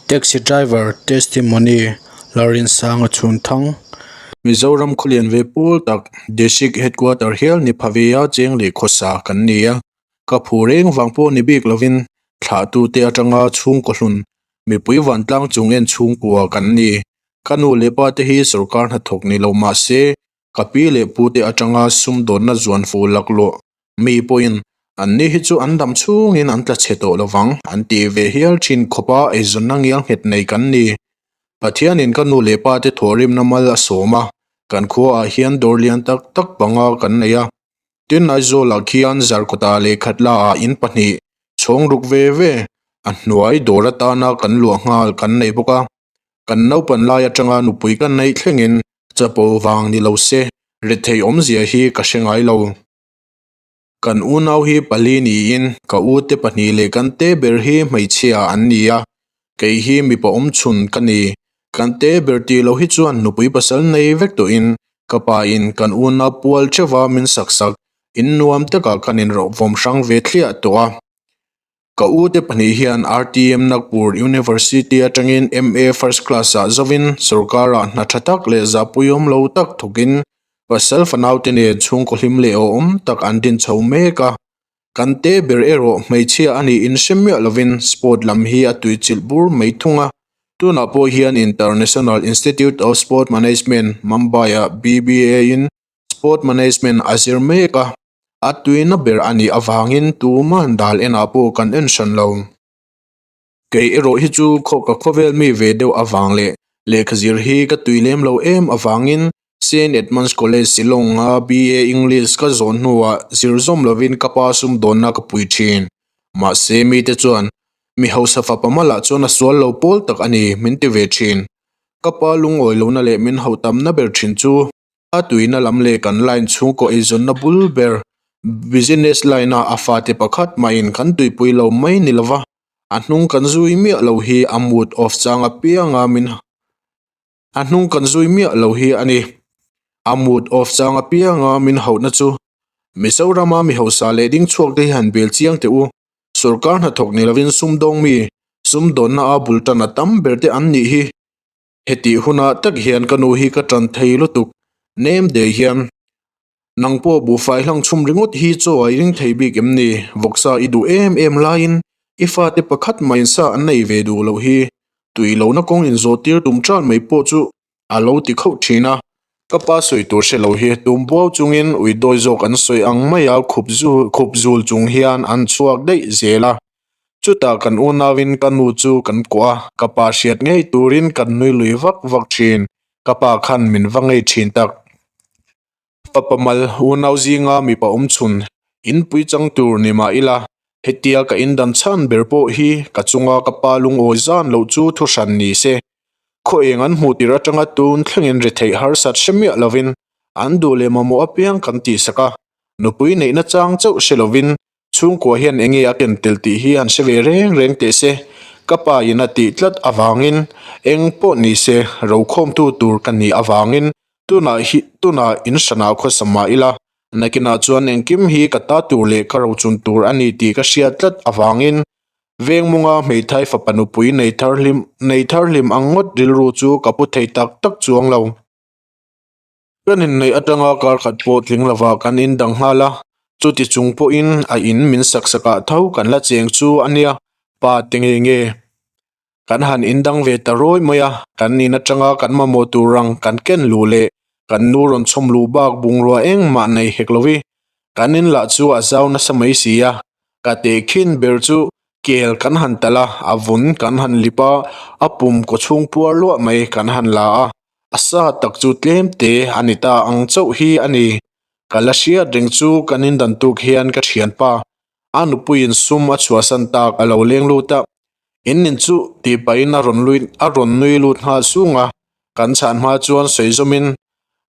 Taxi driver testimony Lalrinsanga Chhunthang. Mizoram khawlian ve pawl tak District Headquarter hial ni pha ve a cheng leh khawsa kan ni a, ka phu reng vang pawh ni bik lovin thlahtute atanga chhungkaw hlun mipui vantlang chung en chhungkua kan ni. Ka nu leh pa te hi sorkar hnathawk ni lo mah se Ka pi leh pute atanga sumdawnna zuan fu laklawh mi pawhin anni hi chu an dam chhungin an tla chhe tawh lovang an ti ve hial thin khawpa eizawnna ngial nghet nei kan ni. Pathianin ka nu leh pate thawhrimna mal a sawm a, kan khuaah hian dawr lian tak tak panga kan nei a. Tin, Aizawlah khian Zarkawta leh Khatlaah in pahnih chhawng ruk ve ve a hnuai dawr atana kan luah nghal kan nei bawk a. Kan naupan lai atanga nupui ka neih thlengin Chapo vang ni lo se, rethei awmzia hi ka hre ngai lo. Kan unau hi pali niin ka ute pahnih leh kan te ber hi hmeichhia an ni a, kei hi mipa awmchhun ka ni. Kan te ber tih loh hi chuan nupui pasal nei vek tawhin ka pa in kan unau pual theuha min sak sak in nuam takah kan inrawhvawm hrang ve thliah tawh a. Ka ute pahnih hian RTM Nagpur University atangin MA First Class-ah zovin sorkarah hna tha tak leh zahpuiawm lo tak thawkin pasal fanaute nen chhungkaw hlim leh awhawm tak an din chho mek a. Kan te ber erawh hmeichhia a nih inhre miah lovin sport lam hi a tuichilh bur mai thung a. Tunah pawh hian International Institute of Sport Management, Mumbai-ah BBA-in Sport Management a zir mek a. A tuina ber a nih avangin tuman dal enah pawh kan en hran lo. Kei erawh hi chu khaw ka khawvel mi ve deuh avang leh lehkha zir hi ka tui lem lo em avangin Saint Edmund's College Shillong-a BA English ka zawn hnuah zir zawm lovin ka pa sumdawnna ka pui thin. Mahse mite chuan mi hausa fapa malah chuan a sual lo pawl tak a ni min ti ve thin. Ka pa lungawi lohna leh min hauh tamna ber thin chu A tuina lam leh kan line chhungkaw eizawnna bul ber business line a a fate pakhat mahin kan tuipui lo mai ni lova, a hnung kan zui miah lo hi a mood off chang apianga min a hnung kan zui miah lo hi a ni. A mood off chang apianga min hauhna chu Mizorama mi hausa leh ding chhuak te hi han bel chiang teh u, sorkar hnathawk ni lovin sumdawng mi sumdawnna a bul tan a tam ber te an nih hi. Hetih hunah tak hian ka nu hi ka tan thei lutuk. Nem de hian, Nang pawh buhfai hlang chhum ringawt hi chaw a i ring thei bik em ni? Vawksa i duh em em laiin i fate pakhat mahin sa an nei ve duh loh hi. Tui lohna kawng inzawh tir tum ṭan mai pawh chu a lo ti khauh ṭhin a. Ka pa sawi tur hre lo hi tum buau chungin ui dawi zawk an sawi ang maia khup khup zul chung hian an chhuak daih zel a. Chutah kan unauin ka nu chu kan kuah a, ka pa hriat ngei turin kan nui lui vak vak thin. Ka pa khan min va ngei thin tak. Fapa mal unau zinga mipa awm chhun inpui chang tur ni mah ila, hetia ka indan chhan ber pawh hi ka chunga ka pa lungawi zan loh chu thuhran ni se. Khaw eng an hmuh tir atanga tun thlengin retheih harsat hre miah lovin an duh leh mamawh apiang kan tihsak a, nupui neihna chang chauh hre lovin Chhungkua hian enge a ken tel tih hi an hre ve reng reng teh se, ka pa in a tih tlat avangin eng pawh ni se rokhawmtu tur ka nih avangin tunah hi tunah in hranah khawsa mah ila, nakinah chuan engkim hi ka ta tur leh ka rochun tur a ni tih ka hriat tlat avangin Vengmunga hmeithai fapa nupui nei thar hlim nei thar hlim ang ngawt rilru chu ka pu thei tak tak chuang lo. Kan inneih atanga kar khat pawh tling lovah kan indang nghal a, chuti chung pawhin a in min sak sakah tho kan la cheng chu a nia, pa te nge nge. Kan han indang ve ta rawi mai a, kan in atanga kan mamawh tur ang kan ken luh leh kan nu rawn chhawm luh bak bungrua engmah nei hek lo i, kan in lah chu a zau nasa mai si a, ka tehkhin ber chu kel kan han talh a, a vun kan han lip a, a pum kawchhung puar luah mai kan han la a. A sa tak chu tlem te a ni ta ang chauh hi a ni. Ka la hriat reng chu kan indan tuk hian ka thianpa a nupuiin sum a chhuahsan tak a lo leng lut a, in nin chu tih pahin a rawn lui a rawn nui lut nghal sung a, kan chhan hma chuan sawi zawmin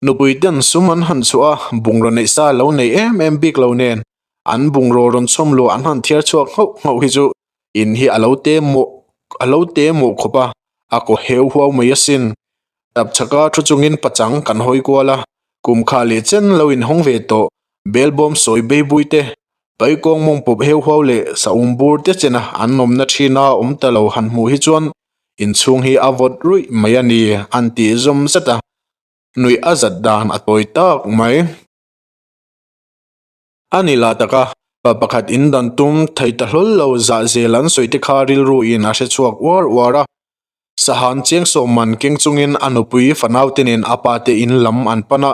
nupui ten sum an han chhuah a, bungraw neih sa lo nei em em bik lo nen an bungraw rawn chhawm luah an han thiar chhuak nghauh nghauh hi chu in hi a lo te mawh a lo te mawh khawp a, a kaw heu huau mai asin. Tap chhaka thu chungin pachang kan hawi kual a, kum kha leh chen lo inhawng ve tawh, belbawm sawi beibui te, paikawng mawng pawp heu huau leh saum bur te chena an awmna thina awm ta lo han hmuh hi chuan. Inchhung hi a vawt ruih mai a ni, an tih zawm zet a, nuih a zat dan a tawi tak mai. A ni lah tak a, pa pakhat in dan tum thei ta hlawl lo zah zel an sawi te kha rilru in a hre chhuak uar uar a. Sahan chiangsawm man keng chungin a nupui fanau te nen a pa te in lam an pan a,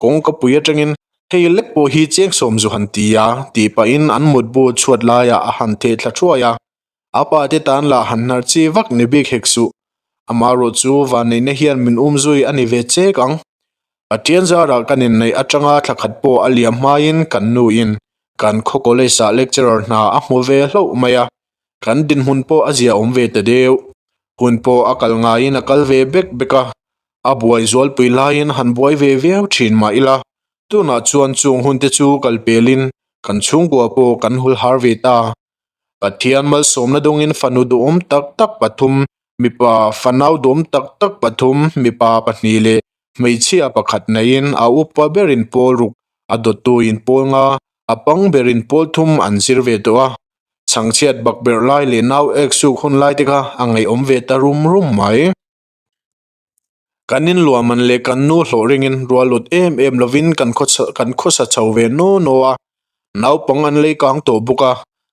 kawngka pui atangin hei lek pawh hi chiangsawm zu han ti a tih pahin an mutbu chhuat laiah a han theh thla thuai a. A pa te tan lah han hnar chi vak ni bik hek suh. Amaherawh chu vanneihna hian min um zui a ni ve chek ang. Pathian zarah kan inneih atanga thla khat pawh a liam hmain kan nuin kan khaw college ah lecturer hna a hmu ve hlauh mai a, kan dinhmun pawh a ziaawm ve ta deuh. Hun pawh a kal ngaiin a kal ve bek bek a, a buai zualpui laiin han buai ve viau thin mah ila, tunah chuan chung hunte chu kal pelin kan chhungkua pawh kan hul har ve ta. Pathian malsawmna dawngin fanu duhawm tak tak pathum, mipa fanau duhawm tak tak pathum, mipa pahnih leh hmeichhia pakhat neiin a upa berin pawl ruk, a dawttuin pawl nga, a pang berin pawl thum an zir ve tawh a. Chhangchhiat bakberh lai leh nau ek suk hun lai te kha a ngaihawm ve ta rum rum mai. Kan inluahman leh kan nu hlawh ringin rual lut em em lovin kan kan khawsa chho ve naw naw a, naupang an lei kang tawh bawk a,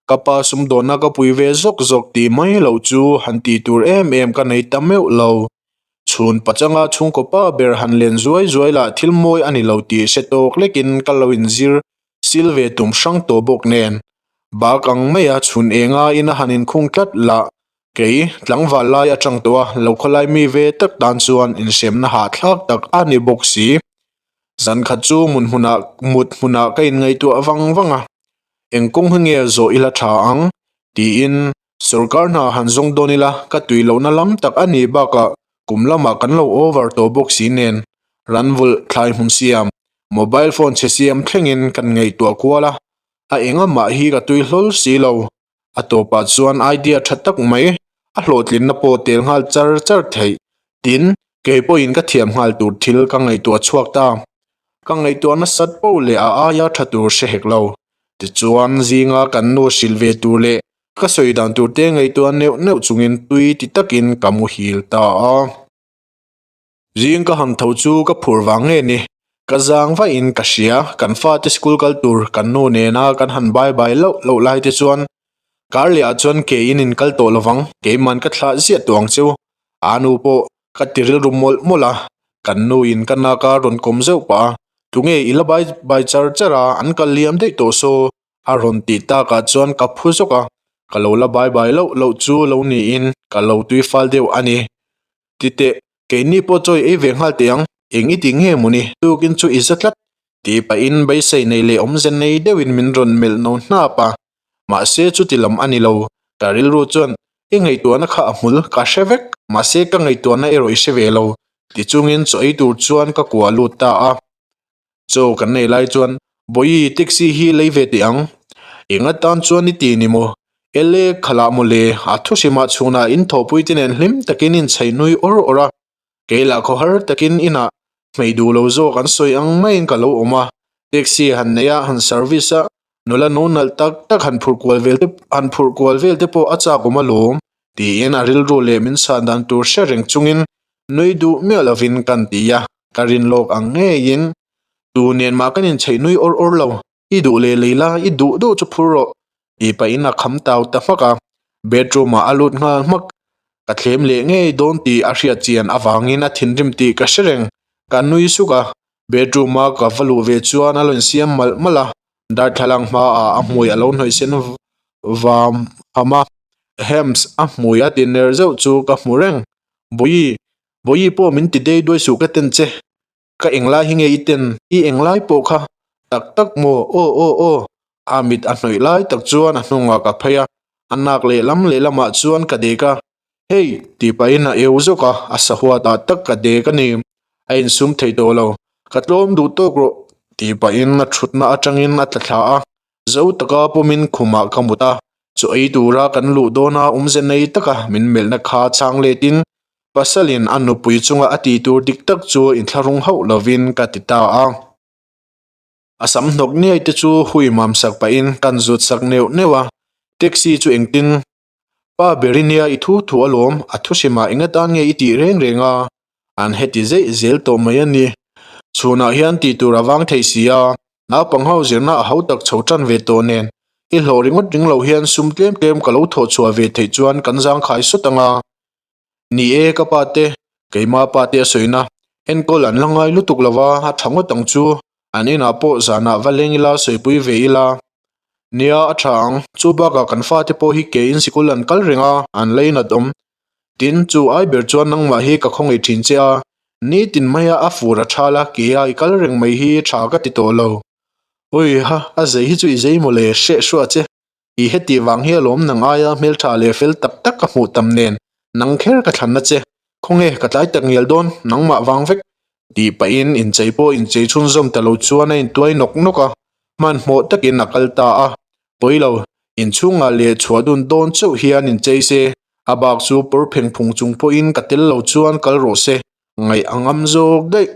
ka pa sumdawnna ka pui ve zawk zawk tih mai loh chu han tih tur em em ka nei ta meuh lo. Chhun pachanga chhungkaw pa ber han len zuai zuai lah thil mawi a ni lo tih hre tawk lekin ka lo inzir sil ve tum hrang tawh bawk nen, bak ang maia chhun enga in a han inkhung tlat lah Kei, tlangval lai atang tawh a, lo khawlai mi ve tak tan chuan inhremna hahthlak tak a ni bawk si. Zan khat chu mun hmunah mut hmunah ka inngaihtuah vang vang a, eng kawng hi nge zawh ila tha ang? tiin sawrkar hna han zawng dawn ila ka tui lohna lam tak a nih bakah kum lamah kan lo over tawh bawk si nen ranvulh thlai hmun siam, mobile phone chhe siam thlengin kan ngaihtuah kual a, a engamah hi ka tui hlawl si lo. A tawpah chuan idea tha tak mai a hlawhtlinna pawh tel nghal char char theih. Tin, kei pawhin ka thiam nghal tur thil ka ngaihtuah chhuak ta. Ka ngaihtuah nasat poh leh a aia tha tur hre hek lo. Tichuan, zinga kan nu hrilh ve tur leh ka sawi dan tur te ngaihtuah neuh neuh chungin tui ti takin ka muhil ta a. Zing ka han tho chu ka phur vang nge ni? Ka zang vahin ka hria, kan fate school kal tur kan nu nena kan han bai bai loh loh lai te chuan kar leh ah chuan ke in in kal tawh lovang, keiman ka thlah ziah tawh ang cheu. A nu pawh ka ti rilru mawlh mawlh a, kan nu in ka nak a rawn kawm zeuh pah a, tunge i la bai bai char char a, an kal liam daih tawh saw a rawn tih takah chuan ka phu zawk a, ka lo la bai bai loh loh chu lo niin ka lo tui fal deuh a ni. Titeh, keini pawh chawi ei ve nghal teh ang, eng i ti nge mawni, tukin chu i za tlat, tih pahin beisei nei leh awmze nei deuhin min rawn melh no hnap a. Mahse chuti lam a ni lo, ka rilru chuan i ngaihtuahna kha a hmul, ka hre vek, mahse ka ngaihtuahna erawh i hre ve lo, ti chungin chaw ei tur chuan ka kuah lut ta a. Chaw kan nei lai chuan, Bawihi, taxi hi lei ve teh ang. Eng atan chuan i ti ni maw? Ele, khalah maw le, a thuhrimah chhunah in thawhpui te nen hlim takin in chhei nui awr awr a. Kei lah khawhar takin inah hmei duh lo zawk an sawi ang maiin ka lo awm a. Taxi han nei a, han service a, nula no nalh tak tak han phurh kual vel te han phurh kual vel te pawh a chak awm alawm, tiin a rilru leh min chhan dan tur hre reng chungin Nui duh miah lovin kan ti a, ka rin lawk ang ngeiin tu nen mah kan inchheih nui awr awr lo, i duh leh lei la, i duh duh chu phur rawh tih pahin a kham tau ta hmak a, bedroom ah a lut nghal hmak, ka thlem leh ngei dawn tih a hriat chian avangin a thinrim tih ka hre reng, ka nui suk a, bedroom a ka va luh ve chuan a lo insiam malh malh a, darthlalang hmaah a hmui a lo hnawih sen vam ham a, Hems a hmui a ti ner zeuh chu ka hmu reng. Bawihi, Bawihi pawh min ti dei duai suh ka ten che, ka englai hi nge i ten, i englai pawh kha tak tak maw, aw aw aw, a mit a hnawih lai tak chuan a hnungah ka phei a, a nak lehlam lehlamah chuan ka dek a, hei tih pahin a eu zawk a, a sahuat ah tak ka dek a ni, a insum thei tawh lo, ka tlawm duh tawk rawh tih pahin a thutna atangin a tla thla a, Zo taka pawmin khumah ka mut a, chaw ei tura kan luh dawna awmze nei taka min melhna kha chhang letin pasalin a nupui chunga a tih tur dik tak chu inthlahrung hauh lovin ka ti ta a. A sam hnawk niai te chu hui mam sak pahin kan zut sak neuh neuh a, taxi chu engtin? Pa ber i nia i thu thu alawm, a thu hrimah eng atan nge i tih reng reng a? An heti zeih zel tawh mai a ni. Chhunah hian tih tur a vang thei si a, naupang ho zirna a ho tak chho tan ve tawh nen, i hlawh ringawt ring lo hian sum tlem tlem ka lo thawh chhuah ve theih chuan kan zangkhai sawt ang a. Ni e ka pa te, keima pa te a sawina, enkawl an la ngai lutuk lo va, a tha ngawt ang chu, an inah pawh zanah va leng ila sawipui ve ila. Nia a tha ang, chu bakah kan fate pawh hi keiin sikul an kal reng a, an lainat awm. Tin, chu ai ber chuan nangmah hi ka khawngaih thin che a, nitin maia a fur a thal a, keia i kal reng mai hi tha ka ti tawh lo. Uiha, a zei hi chu i zei mawle, hreh hruah che. I heti vang hi alawm nang aia hmeltha leh fel tak tak ka hmuh tam nen nang kher ka thlanna che, khawnge ka tlai tak ngial dawn nangmah vang vek tih pahin inchei pawh inchei chhunzawm ta lo chuan a intuai nawk nawk a, hmanhmawh takin a kal ta a, pawi lo, inchhungah leh chhuah dun dawn chauh hian inchei se, a bak chu pawr pheng phung chung pawhin ka tel lo chuan kal rawh se, ngaih a ngam zawk daih.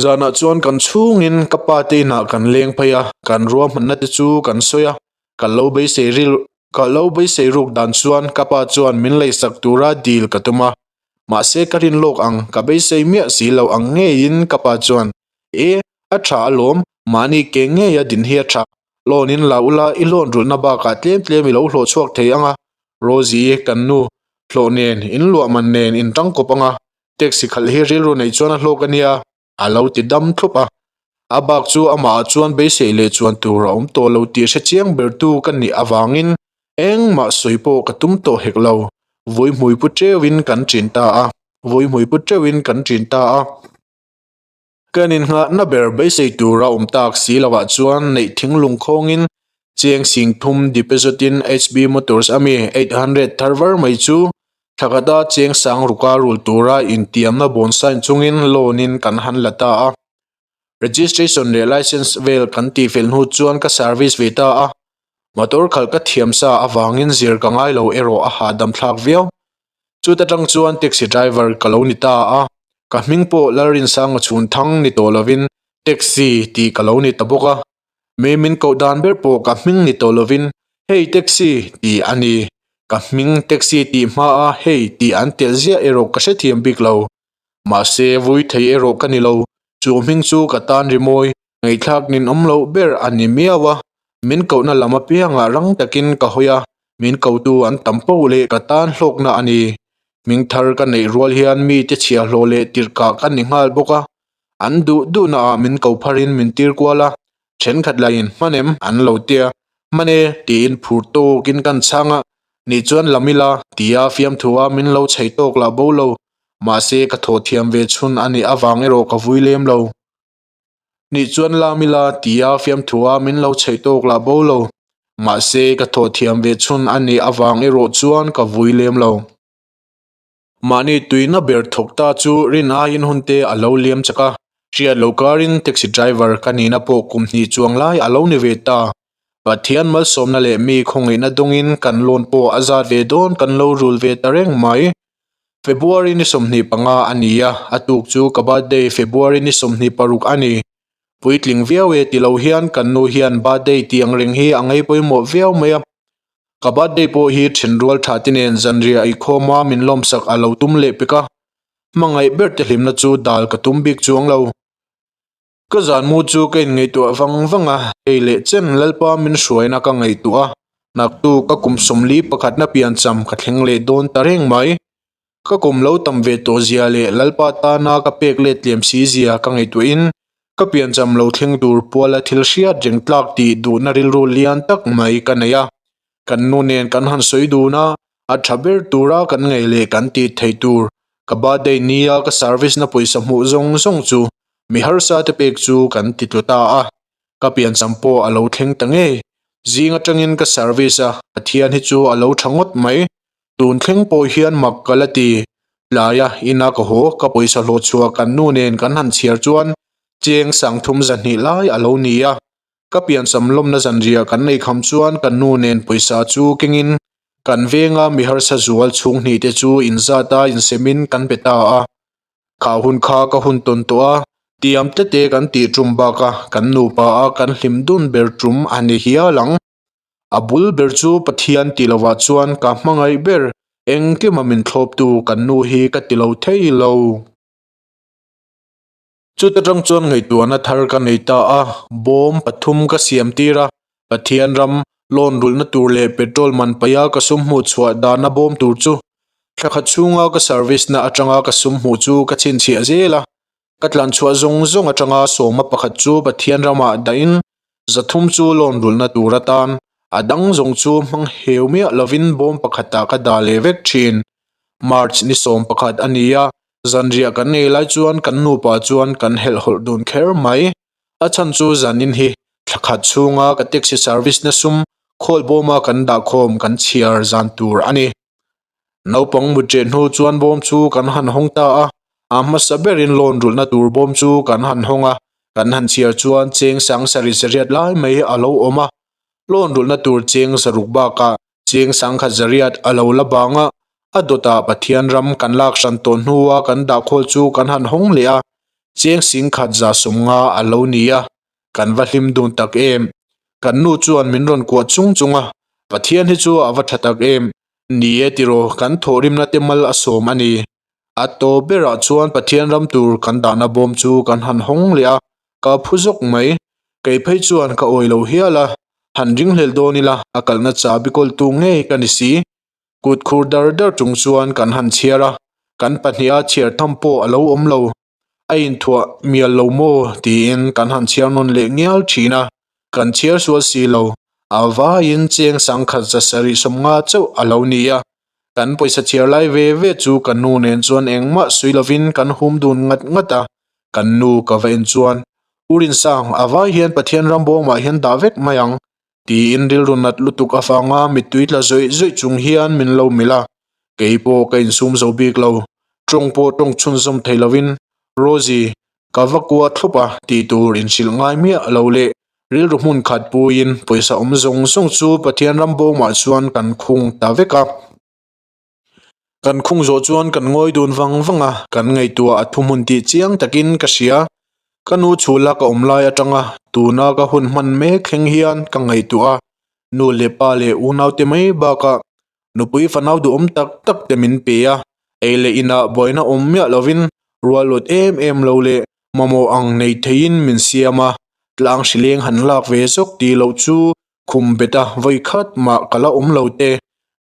Zanah chuan kan chhungin ka pa te inah kan leng phei a, kan ruahmanna te chu kan sawi a, ka lo beisei ril ka lo beisei ruk dan chuan ka pa chuan min leisak tura dil ka tum a, mahse ka rin lawk ang ka beisei miah si lo ang ngeiin ka pa chuan e a tha alawm mahni ke ngeia din hi a tha, loan in la ula i loan rulhna bakah tlem tlem i lo hlawh chhuak thei ang a, Rosie kan nu hlawh nen in luah man nen in tangkawp ang a, Taxi khalh hi rilru neih chuan a hlawk a nia, a lo ti dam thlup a. A bak chu amah chuan beisei leh chuan tur a awm tawh lo tih hre chiang bertu ka nih avangin engmah sawi pawh ka tum tawh hek lo. Vui hmui pu teuhin kan ṭin ta a, vui hmui pu teuhin kan ṭin ta a. Kan innghahna ber beisei tur a awm tak si lovah chuan neih thinglung khawngin cheng singthum deposit-in HB Motors ami 800 thar var mai chu Thlakhata cheng sang ruka rul tura intiamna bawn sign chungin loan-in kan han la ta a. Registration leh licence vel kan tihfel hnu chuan ka service ve ta a. Motor khalh ka thiam sa avangin zir ka ngai lo erawh a hahdam thlak viau. Chuta tang chuan taxi driver ka lo ni ta a, ka hming pawh Lalrinsanga Chhunthang ni tawh lovin taxi tih ka lo ni ta bawk a. Mi min koh dan ber pawh ka hming ni tawh lovin Hey taxi tih a ni. Ka hming taxi tih hmaa hey tih an telh ziah erawh ka hrethiam bik lo. Mahse vui thei erawh ka ni lo, chu hming chu ka tan rimawi Ngaihthlak ninawm loh ber a ni miau a, min kohna lam apiangah rang takin ka hawi a, min kotu an tam poh leh ka tan hlawkna a ni. Hming thar ka neih rual hian mite chhiahhlawh leh tirhkah ka ni nghal bawk a, an duh duhnaah min ko pharin min tir kual a, thenkhat lahin hman em an lo tia, hman e tiin phur tawkin kan chhang a, nih chuan lam ila tia fiamthua min lo chhei tawk lah bo lo, mahse ka thawh thiam ve chhun a nih avang erawh ka vui lem lo. Nih chuan lam ila tia fiamthua min lo chheih tawk lah bo lo. Mahse ka thawh thiam ve chhun a nih avang erawh chuan ka vui lem lo. Mahni tuina ber thawk ta chu rin aiin hun te a lo liam chak a, hriat lo karin taxi driver ka nihna pawh kum hnih chuang lai a lo ni ve ta. Pathian malsawmna leh mi khawngaihna dawngin kan loan pawh a zat ve dawn kan lo rul ve ta reng mai. February ni 25 a ni a, a tuk chu ka birthday February ni 26 a ni. Puitling viau e ti lo hian kan nu hian birthday tih ang reng hi a ngei pawimawh viau mai a. Ka birthday pawh hi thenrual tha te nen zanriah eikhawm a min lawmsak a lo tum leh pek a. Hmangaih ber te hlimna chu dal ka tum bik chuang lo. Ka zan mu chu ka inngaihtuah vang vang a, hei leh chen Lalpa min hruaina ka ngaihtuah a, naktu ka kum 41 na piancham ka thleng leh dawn ta reng mai. Ka kum lo tam ve tawh zia leh Lalpa tana ka pek let tlem si zia ka ngaihtuahin ka piancham lo thleng tur puala thil hriat reng tlak tih duhna rilru lian tak mai ka nei a. Kan nu nen kan han sawi dun a, a tha ber tura kan ngaih leh kan tih theih tur ka birthday nia ka service na pawisa hmuh zawng zawng chu mi harsa te pek chu kan ti tlu ta a, ka piancham pawh a lo thleng ta ngei. Zing atangin ka service a, Pathian hi chu a lo tha ngawt mai. Tun thleng pawh hian mak ka la ti. Tlaia ina ka haw, ka pawisa hlawh chhuah kan nu nen kan han chhiar chuan cheng 30 200 lai a lo ni a. Ka piancham lawmna zanriah kan nei kham chuan kan nu nen pawisa chu kengin kan venga mi harsa zual chhung hnih te chu inzat a insemin kan pe ta a. Kha hun kha ka hun tawn tawh a, tiam te te kan tih tum bak a, kan nupa a kan hlim dun ber tum a ni hial ang. A bul ber chu Pathian tih lovah chuan ka hmangaih ber engkima min thlawptu kan nu hi ka ti lo thei lo. Chuta tang chuan ngaihtuahna thar ka nei ta a, bawm pathum ka siam tir a, Pathian ram loan rulhna tur leh petrol man paia ka sum hmuh chhuah dahna bawm tur chu thla khat chhunga ka service na atanga ka sum hmuh chu ka chhinchhiah zel a, Ka tlanchhuah zawng zawng atanga sawma pakhat chu Pathian ramah dahin 300 chu loan rulhna tur atan a dang zawng chu hmang heu miah lovin bawm pakhatah ka dah leh vek thin. March ni 11 a ni a, zanriah kan ei lai chuan kan nupa chuan kan helhhawlh dun kher mai. A chhan chu zanin hi thla khat chhunga ka taxi service na sum khawl bawma kan dahkhawm kan chhiar zan tur a ni. Naupang mut ṭeh hnu chuan bawm chu kan han hawng ta a, a hmasa berin loan rulhna tur bawm chu kan han hawng a, kan han chhiar chuan cheng sang sarih zariat lai mai a lo awm a, loan rulhna tur cheng zaruk bakah cheng sangkhat zariat a lo la bang a, a dawtah Pathian ram kan lak hran tawh hnua kan dahkhawl chu kan han hawng leh a, cheng singkhat 150 a lo ni a. Kan va hlim dun tak em? Kan nu chuan min rawn kuah chung chung a, Pathian hi chu a va tha tak em? Ni e tiraw, kan thawhrimna te mal a sawm a ni. A tawp berah chuan Pathian ram tur kan dahna bawm chu kan han hawng leh a, ka phu zawk mai. Kei phei chuan ka awi lo hial a, han ringhlel dawn ila a kalhna chabi kawltu ngei ka ni si. Kut khur dar dar chung chuan kan han chhiar a, kan pahniha chhiar tham pawh a lo awm lo. A inthuah mial lo maw tiin kan han chhiar nawn leh ngial thin a, kan chhiar sual si lo, a vaiin cheng sangkhat 750 chauh a lo ni a. Kan pawisa chhiar lai ve ve chu ka nu nen chuan engmah sui lovin kan hum dun ngat ngat a, kan nu ka va en chuan, U Rinsang, a vai hian Pathian ram bawmah hian dah vek mai ang, tiin rilru nat lutuk avanga mittui tla zawih zawih chung hian min lo milh a, kei pawh ka insum zo bik lo, tawng pawh tawng chhunzawm thei lovin Rosie ka va kua thlup a tih tur inhrilh ngai miah lo leh rilru hmun khat puiin pawisa awm zawng zawng chu Pathian ram bawmah chuan kan khung ta vek a. Kan khung zawh chuan kan ngawi dun vang vang a, kan ngaihtuah a thuhmun tih chiang takin ka hria. Ka nu chhula ka awm lai atanga tuna ka hun hman mek thleng hian ka ngaihtuah a, nu leh pa leh unaute mai bakah nupui fanau duhawm tak tak te min pe a, ei leh inah buaina awm miah lovin rualawt em em lo leh mamawh ang nei theiin min siam a, tlang hrileng han lak ve zawk tih loh chu Khum bet a vawi khat mah ka la awm lo te,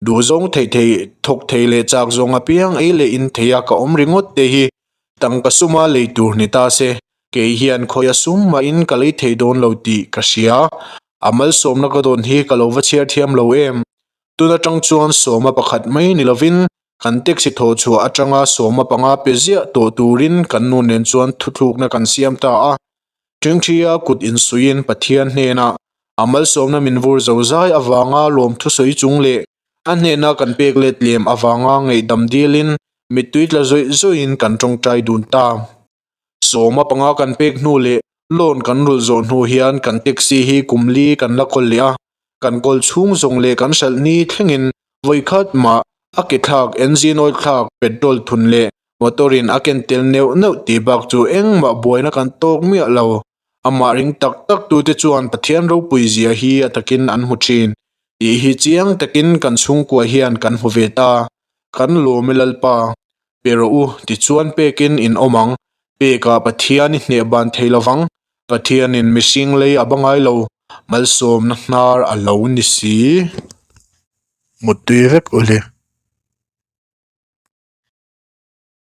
duhzawng thei thei, thawk thei leh chak zawng apiang ei leh in thei a ka awm ringawt te hi tangka suma lei tur ni ta se, kei hian khawi a sum mahin ka lei thei dawn lo tih ka hria. A malsawmna ka dawn hi ka lo va chhiar thiam lo em? Tun atang chuan sawma pakhat mai ni lovin kan taxi thawh chhuah atanga sawma panga pe ziah tawh turin kan nu nen chuan thuthlukna kan siam ta a. Ṭingṭhia kut insuiin Pathian hnenah a malsawmna min vur zo zai avanga lawmthu sawi chung leh a hnena kan pek let lem avanga ngaihdam dilin mittui tla zawih zawihin kan ṭawngṭai dun ta. 15 kan pek hnu leh loan kan rulh zawh hnu hian kan taxi hi kum li kan la kawl leh a, kan kawl chhung zawng leh kan hralh ni thlengin vawikhat mah a ke thlak, engine oil thlak, petrol thun leh motor in a ken tel neuh neuh tih bak chu engmah buaina kan tawk miah lo. Amah ring tak tak tute chuan Pathian ropui zia hi a takin an hmu thin tih hi chiang takin kan chhungkua hian kan hmu ve ta. Kan lawm e Lalpa, pe rawh u tichuan pekin in awm ang, pekah Pathian i hneh ban thei lovang, Pathianin mihring lei a ba ngai lo, malsawmna hnar a lo ni si. Muttui vek ule.